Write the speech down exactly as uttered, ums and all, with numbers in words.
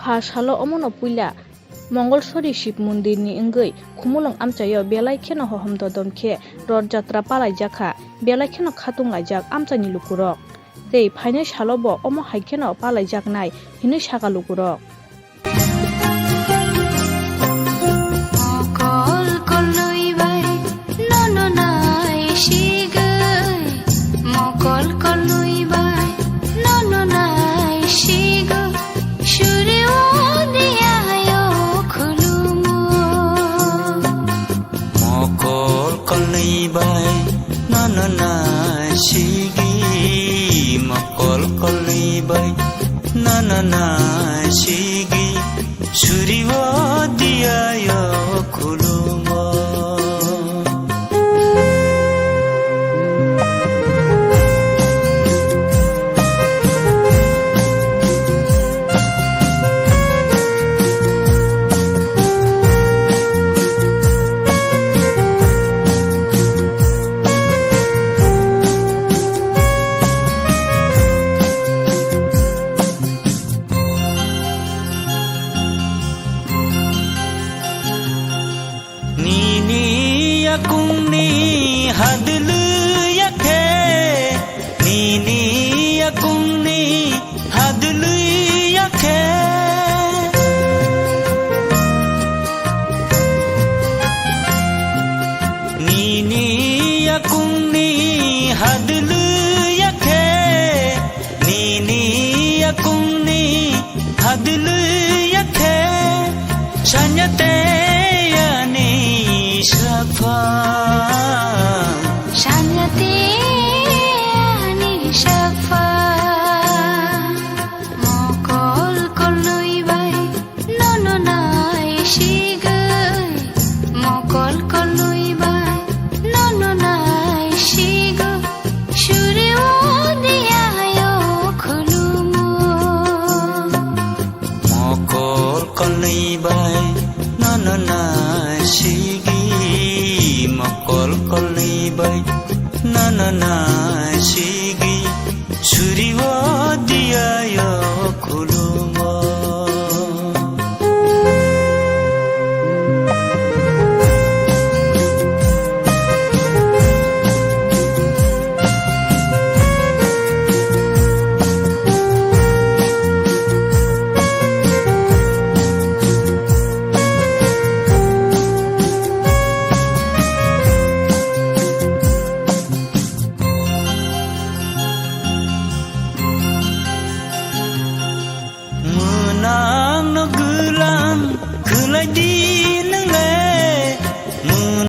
A salo omono puila Mongolsori Shiv Mondirni wngwi Khumulwng amchaio belai kheno hohom dodom khe Rod Jatra palaijak kha, belai kheno khatung laijak amchaini lukurok. Tei phainai salo bo omo hai kheno palaijaknai hinwi sakha lukurok. Mokol kolwi bai nono nai sigwi, mokol kolwi bai nono nai sigwi, suri o diya yo khulumo. Mokol kolwi bai nono nai sigwi, mokol kolwi bai nono nai sigwi, suri o diya yo khulumo. Nini yakungni hadlwi yakhe, nini yakungni hadlwi yakhe. Nini yakungni hadlwi yakhe, nini yakungni hadlwi yakhe, sanya te ani sapha. Sanya te ani sapha. Mokol kolwi bai nono nai sigwi, mokol kolwi bai nono nai sigwi, suri o diya yo khulumo. Mokol kolwi bai nono nai sigwi, mokol kolwi bai nono nai sigwi, suri o diya yo khulumo. Mwnang no gwilang khwlai di.